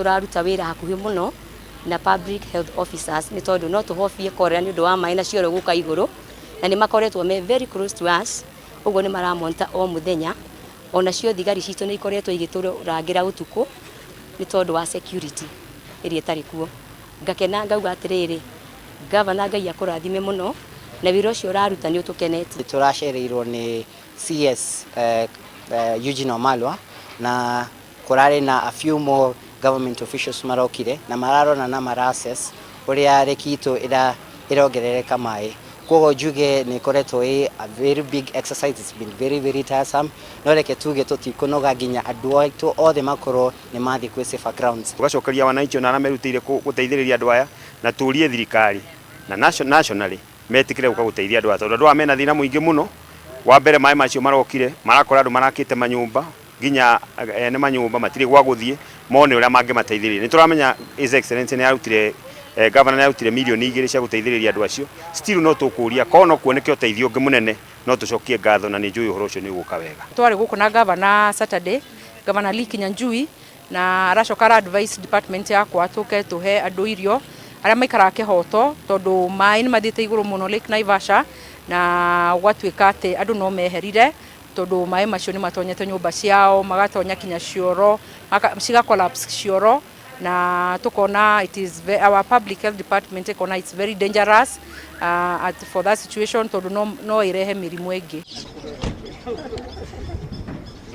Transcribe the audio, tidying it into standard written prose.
Tũraruta wĩra hakuhĩ mũno na public health officers, nĩ tondũ no tũhobie cholera nĩ ũndũ wa maĩ na cioro gũka igũrũ, na nĩ makoretwo me very close to us. Ũguo nĩ maramonitor o mũthenya. Onacio thigari citũ nĩ ikoretwo igĩtũrangĩra ũtukũ nĩ tondũ wa security ĩrĩa ĩtarĩ kuo. Ngakena ngauga atĩrĩrĩ, gavana, Ngai akũrathime mũno na wĩra ũcio ũraruta, nĩ ũtũkenetie. Tũracereirwo nĩ CS Eugene Wamalwa, na kũrarĩ na a few more government officials marokire na mararona na mara assess ũrĩa lake itũ ĩrongerereka maĩ. Koguo njuge nĩ ĩkoretwo ĩ a very big exercise. It's been very, very tiresome, no reke tuge tũtikũnoga nginya andũ aitũ othe makorwo nĩ mathiĩ kwĩ safer grounds. Tugacokeria wananchi ona arĩa merutĩire gũteithĩrĩria andũ aya, na tũrie thirikari na nationally metĩkĩre gũka gũteithia andũ aya, tondũ andũ aya mena thĩna mũingĩ mũno. Wa mbere, maĩ macio marokire marakora andũ marakĩte manyũmba, nginya ene manyũmba matirĩ gwa gũthiĩ, mone ũrĩa mangĩmateithĩrĩria. Nĩ tũramenya His Excellency nĩ arutire, governor nĩ arutire 2 mirioni cia gũteithĩrĩria andũ acio. Still no tũkũria korwo no kuoneke ũteithio ũngĩ mũnene, no tũcokie ngatho, na nĩ njũĩ ũhoro ũcio nĩ ũgũka wega. Twarĩ gũkũ na gavana Saturday, Gavana Lee Kinyanjui, na aracoka ara advise department yakwa tũke tũhe andũ irio arĩa maikaraga Kĩhoto, tondũ maĩ nĩ mathiĩte igũrũ mũno Lake Naivasha, na gwatuĩka atĩ andũ no meherire tondũ maĩ macio nĩ matonyete nyũmba ciao, magatonya kinya cioro, ciga collapse cioro, na tukona it is our public health department ikona it's very dangerous for that situation, tondũ no ĩrehe mĩrimũ ĩngĩ.